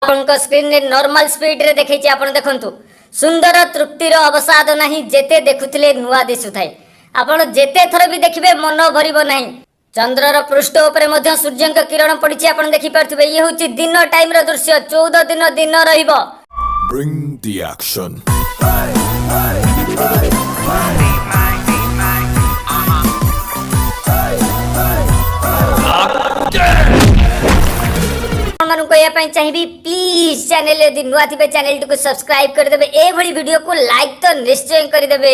ଆପଣଙ୍କ ସ୍କ୍ରିନରେ ନର୍ମାଲ ସ୍ପିଡରେ ଦେଖେଇଛି, ଆପଣ ଦେଖନ୍ତୁ। ସୁନ୍ଦର ତୃପ୍ତିର ଅବସାଦ ନାହିଁ, ଯେତେ ଦେଖୁଥିଲେ ନୂଆ ଦିଶୁଥାଏ। ଆପଣ ଯେତେ ଥର ବି ଦେଖିବେ, ମନ ଭରିବ ନାହିଁ। ଚନ୍ଦ୍ରର ପୃଷ୍ଠ ଉପରେ ମଧ୍ୟ ସୂର୍ଯ୍ୟଙ୍କ କିରଣ ପଡ଼ିଛି, ଆପଣ ଦେଖିପାରୁଥିବେ। ଇଏ ହେଉଛି ଦିନ ଟାଇମର ଦୃଶ୍ୟ। 14 ଦିନ ଦିନ ରହିବ। Bring the action. ଆପଣମାନଙ୍କୁ କହିବା ପାଇଁ ଚାହିଁବି, ପ୍ଲିଜ ଚ୍ୟାନେଲ ଯଦି ନୂଆ ଥିବେ, ଚ୍ୟାନେଲଟିକୁ ସବସ୍କ୍ରାଇବ କରିଦେବେ। ଏଭଳି ଭିଡ଼ିଓକୁ ଲାଇକ୍ ତ ନିଶ୍ଚୟ କରିଦେବେ।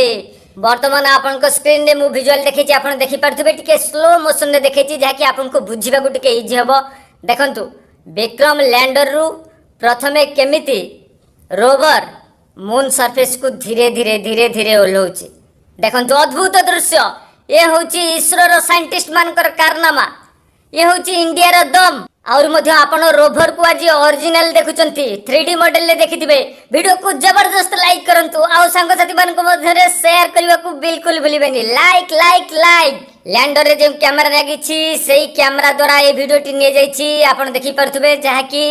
ବର୍ତ୍ତମାନ ଆପଣଙ୍କ ସ୍କ୍ରିନରେ ମୁଁ ଭିଜୁଆଲ ଦେଖେଇଛି, ଆପଣ ଦେଖିପାରୁଥିବେ। ଟିକେ ସ୍ଲୋ ମୋସନରେ ଦେଖେଇଛି, ଯାହାକି ଆପଣଙ୍କୁ ବୁଝିବାକୁ ଟିକେ ଇଜି ହେବ। ଦେଖନ୍ତୁ, ବିକ୍ରମ ଲ୍ୟାଣ୍ଡରରୁ ପ୍ରଥମେ କେମିତି ରୋଭର ମୁନ୍ ସର୍ଫେସକୁ ଧୀରେ ଧୀରେ ଧୀରେ ଧୀରେ ଓହ୍ଲାଉଛି। ଦେଖନ୍ତୁ, ଅଦ୍ଭୁତ ଦୃଶ୍ୟ। ଏ ହେଉଛି ଇସ୍ରୋର ସାଇଣ୍ଟିଷ୍ଟ ମାନଙ୍କର କାରନାମା। ଇଏ ହେଉଛି ଇଣ୍ଡିଆର ଦମ୍। ଆହୁରି ମଧ୍ୟ ଆପଣ ରୋଭରକୁ ଆଜି ଅରିଜିନାଲ ଦେଖୁଛନ୍ତି, 3D ମଡେଲରେ ଦେଖିଥିବେ। ଭିଡ଼ିଓକୁ ଜବରଦସ୍ତ ଲାଇକ୍ କରନ୍ତୁ ଆଉ ସାଙ୍ଗସାଥି ମାନଙ୍କ ମଧ୍ୟରେ ସେୟାର କରିବାକୁ ବିଲକୁଲ ଭୁଲିବେନି। Like, like, like. ଲ୍ୟାଣ୍ଡରରେ ଯେଉଁ କ୍ୟାମେରା ଲାଗିଛି, ସେଇ କ୍ୟାମେରା ଦ୍ୱାରା এই ଭିଡ଼ିଓଟି ନିଆଯାଇଛି। ଆପଣ ଦେଖିପାରୁଥିବେ, ଯାହାକି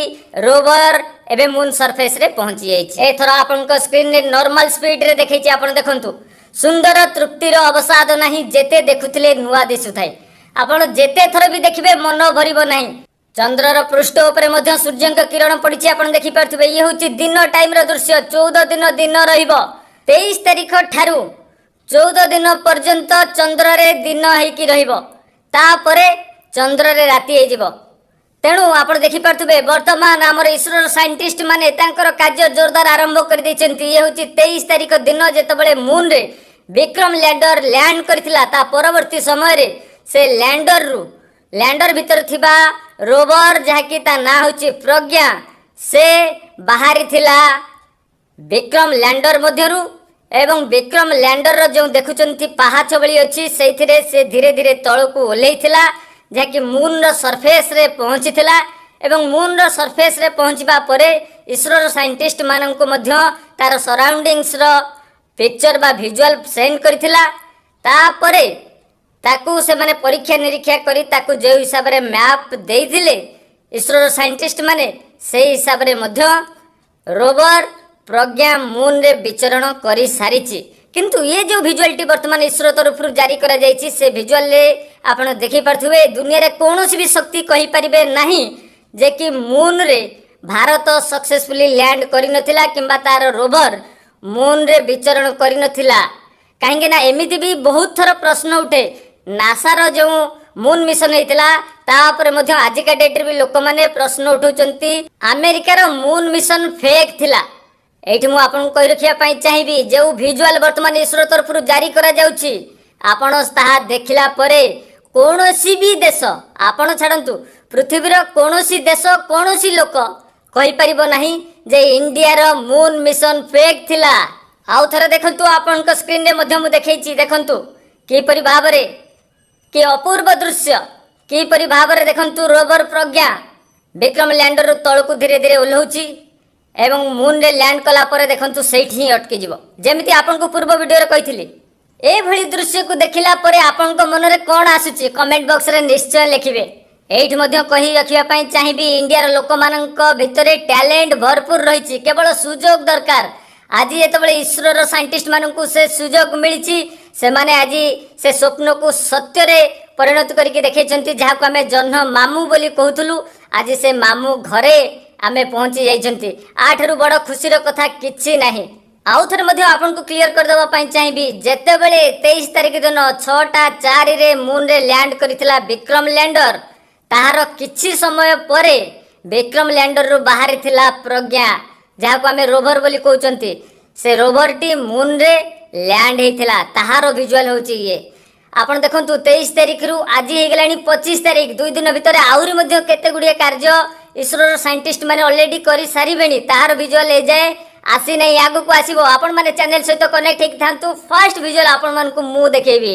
ରୋଭର ଏବେ ମୁନ୍ ସର୍ଫେସରେ ପହଞ୍ଚି ଯାଇଛି। ଏଥର ଆପଣଙ୍କ ସ୍କ୍ରିନରେ ନର୍ମାଲ ସ୍ପିଡରେ ଦେଖେଇଛି, ଆପଣ ଦେଖନ୍ତୁ। ସୁନ୍ଦର ତୃପ୍ତିର ଅବସାଦ ନାହିଁ, ଯେତେ ଦେଖୁଥିଲେ ନୂଆ ଦିଶୁଥାଏ। ଆପଣ ଯେତେ ଥର ବି ଦେଖିବେ, ମନ ଭରିବ ନାହିଁ। ଚନ୍ଦ୍ରର ପୃଷ୍ଠ ଉପରେ ମଧ୍ୟ ସୂର୍ଯ୍ୟଙ୍କ କିରଣ ପଡ଼ିଛି, ଆପଣ ଦେଖିପାରୁଥିବେ। ଇଏ ହେଉଛି ଦିନ ଟାଇମର ଦୃଶ୍ୟ। 14 ଦିନ ଦିନ ରହିବ। 23 ତାରିଖ ଠାରୁ 14 ଦିନ ପର୍ଯ୍ୟନ୍ତ ଚନ୍ଦ୍ରରେ ଦିନ ହେଇକି ରହିବ, ତାପରେ ଚନ୍ଦ୍ରରେ ରାତି ହେଇଯିବ। ତେଣୁ ଆପଣ ଦେଖିପାରୁଥିବେ, ବର୍ତ୍ତମାନ ଆମର ଇସ୍ରୋର ସାଇଣ୍ଟିଷ୍ଟ ମାନେ ତାଙ୍କର କାର୍ଯ୍ୟ ଜୋରଦାର ଆରମ୍ଭ କରିଦେଇଛନ୍ତି। ଇଏ ହେଉଛି 23 ତାରିଖ ଦିନ, ଯେତେବେଳେ ମୁନରେ ବିକ୍ରମ ଲ୍ୟାଣ୍ଡର ଲ୍ୟାଣ୍ଡ କରିଥିଲା, ତା ପରବର୍ତ୍ତୀ ସମୟରେ ସେ ଲ୍ୟାଣ୍ଡର ଭିତରେ ଥିବା ରୋଭର, ଯାହାକି ତା ନାଁ ହେଉଛି ପ୍ରଜ୍ଞା, ସେ ବାହାରିଥିଲା ବିକ୍ରମ ଲ୍ୟାଣ୍ଡର ମଧ୍ୟରୁ ଏବଂ ବିକ୍ରମ ଲ୍ୟାଣ୍ଡରର ଯେଉଁ ଦେଖୁଛନ୍ତି ପାହାଚ ଭଳି ଅଛି, ସେଇଥିରେ ସେ ଧୀରେ ଧୀରେ ତଳକୁ ଓହ୍ଲେଇଥିଲା, ଯାହାକି ମୁନ୍ର ସର୍ଫେସରେ ପହଞ୍ଚିଥିଲା। ଏବଂ ମୁନ୍ର ସର୍ଫେସରେ ପହଞ୍ଚିବା ପରେ ଇସ୍ରୋର ସାଇଣ୍ଟିଷ୍ଟ ମାନଙ୍କୁ ମଧ୍ୟ ତାର ସରାଉଣ୍ଡିଙ୍ଗସର ପିକ୍ଚର ବା ଭିଜୁଆଲ ସେଣ୍ଡ କରିଥିଲା। ତାପରେ ତାକୁ ସେମାନେ ପରୀକ୍ଷା ନିରୀକ୍ଷା କରି ତାକୁ ଯେଉଁ ହିସାବରେ ମ୍ୟାପ୍ ଦେଇଥିଲେ ଇସ୍ରୋର ସାଇଣ୍ଟିଷ୍ଟ ମାନେ, ସେଇ ହିସାବରେ ମଧ୍ୟ ରୋଭର ପ୍ରଜ୍ଞା ମୁନରେ ବିଚରଣ କରିସାରିଛି। କିନ୍ତୁ ଇଏ ଯେଉଁ ଭିଜୁଆଲଟି ବର୍ତ୍ତମାନ ଇସ୍ରୋ ତରଫରୁ ଜାରି କରାଯାଇଛି, ସେ ଭିଜୁଆଲରେ ଆପଣ ଦେଖିପାରୁଥିବେ, ଦୁନିଆରେ କୌଣସି ବି ଶକ୍ତି କହିପାରିବେ ନାହିଁ ଯେ କି ମୁନରେ ଭାରତ ସକ୍ସେସଫୁଲି ଲ୍ୟାଣ୍ଡ କରିନଥିଲା କିମ୍ବା ତାର ରୋଭର ମୁନରେ ବିଚରଣ କରିନଥିଲା। କାହିଁକି ନା ଏମିତି ବି ବହୁତ ଥର ପ୍ରଶ୍ନ ଉଠେ। ନାସାର ଯେଉଁ ମୁନ୍ ମିଶନ ହେଇଥିଲା, ତାପରେ ମଧ୍ୟ ଆଜିକା ଡେଟ୍ରେ ବି ଲୋକମାନେ ପ୍ରଶ୍ନ ଉଠାଉଛନ୍ତି, ଆମେରିକାର ମୁନ୍ ମିଶନ ଫେକ୍ ଥିଲା। ଏଇଠି ମୁଁ ଆପଣଙ୍କୁ କହି ରଖିବା ପାଇଁ ଚାହିଁବି, ଯେଉଁ ଭିଜୁଆଲ ବର୍ତ୍ତମାନ ଇସ୍ରୋ ତରଫରୁ ଜାରି କରାଯାଉଛି, ଆପଣ ତାହା ଦେଖିଲା ପରେ କୌଣସି ବି ଦେଶ, ଆପଣ ଛାଡ଼ନ୍ତୁ, ପୃଥିବୀର କୌଣସି ଦେଶ, କୌଣସି ଲୋକ କହିପାରିବ ନାହିଁ ଯେ ଇଣ୍ଡିଆର ମୁନ୍ ମିଶନ ଫେକ୍ ଥିଲା। ଆଉ ଥରେ ଦେଖନ୍ତୁ, ଆପଣଙ୍କ ସ୍କ୍ରିନରେ ମଧ୍ୟ ମୁଁ ଦେଖେଇଛି। ଦେଖନ୍ତୁ କିପରି ଭାବରେ, କି ଅପୂର୍ବ ଦୃଶ୍ୟ, କିପରି ଭାବରେ ଦେଖନ୍ତୁ, ରୋଭର ପ୍ରଜ୍ଞା ବିକ୍ରମ ଲ୍ୟାଣ୍ଡରରୁ ତଳକୁ ଧୀରେ ଧୀରେ ଓହ୍ଲାଉଛି ଏବଂ ମୁନରେ ଲ୍ୟାଣ୍ଡ କଲା ପରେ ଦେଖନ୍ତୁ, ସେଇଠି ହିଁ ଅଟକିଯିବ, ଯେମିତି ଆପଣଙ୍କୁ ପୂର୍ବ ଭିଡ଼ିଓରେ କହିଥିଲି। ଏଭଳି ଦୃଶ୍ୟକୁ ଦେଖିଲା ପରେ ଆପଣଙ୍କ ମନରେ କ'ଣ ଆସୁଛି, କମେଣ୍ଟ ବକ୍ସରେ ନିଶ୍ଚୟ ଲେଖିବେ। ଏଇଠି ମଧ୍ୟ କହି ରଖିବା ପାଇଁ ଚାହିଁବି, ଇଣ୍ଡିଆର ଲୋକମାନଙ୍କ ଭିତରେ ଟ୍ୟାଲେଣ୍ଟ ଭରପୁର ରହିଛି, କେବଳ ସୁଯୋଗ ଦରକାର। ଆଜି ଯେତେବେଳେ ଇସ୍ରୋର ସାଇଣ୍ଟିଷ୍ଟ ମାନଙ୍କୁ ସେ ସୁଯୋଗ ମିଳିଛି, ସେମାନେ ଆଜି ସେ ସ୍ୱପ୍ନକୁ ସତ୍ୟରେ ପରିଣତ କରିକି ଦେଖେଇଛନ୍ତି। ଯାହାକୁ ଆମେ ଜହ୍ନ ମାମୁଁ ବୋଲି କହୁଥିଲୁ, ଆଜି ସେ ମାମୁଁ ଘରେ ଆମେ ପହଞ୍ଚି ଯାଇଛନ୍ତି। ୟାଠାରୁ ବଡ଼ ଖୁସିର କଥା କିଛି ନାହିଁ। ଆଉ ଥରେ ମଧ୍ୟ ଆପଣଙ୍କୁ କ୍ଲିୟର କରିଦେବା ପାଇଁ ଚାହିଁବି, ଯେତେବେଳେ 23 ତାରିଖ ଦିନ 6ଟା 4ରେ ମୁନରେ ଲ୍ୟାଣ୍ଡ କରିଥିଲା ବିକ୍ରମ ଲ୍ୟାଣ୍ଡର, ତାହାର କିଛି ସମୟ ପରେ ବିକ୍ରମ ଲ୍ୟାଣ୍ଡରରୁ ବାହାରିଥିଲା ପ୍ରଜ୍ଞା, ଯାହାକୁ ଆମେ ରୋଭର ବୋଲି କହୁଛନ୍ତି। ସେ ରୋଭରଟି ମୁନରେ ଲ୍ୟାଣ୍ଡ ହେଇଥିଲା, ତାହାର ଭିଜୁଆଲ ହେଉଛି ଇଏ। ଆପଣ ଦେଖନ୍ତୁ, 23 ତାରିଖରୁ ଆଜି ହେଇଗଲାଣି 25 ତାରିଖ। 2 ଦିନ ଭିତରେ ଆହୁରି ମଧ୍ୟ କେତେ ଗୁଡ଼ିଏ କାର୍ଯ୍ୟ ଇସ୍ରୋର ସାଇଣ୍ଟିଷ୍ଟ ମାନେ ଅଲରେଡି କରିସାରିବେଣି। ତାହାର ଭିଜୁଆଲ ଏଯାଏ ଆସିନାହିଁ, ଆଗକୁ ଆସିବ। ଆପଣମାନେ ଚ୍ୟାନେଲ ସହିତ କନେକ୍ଟ ହେଇକି ଥାନ୍ତୁ, ଫାଷ୍ଟ ଭିଜୁଆଲ ଆପଣମାନଙ୍କୁ ମୁଁ ଦେଖେଇବି।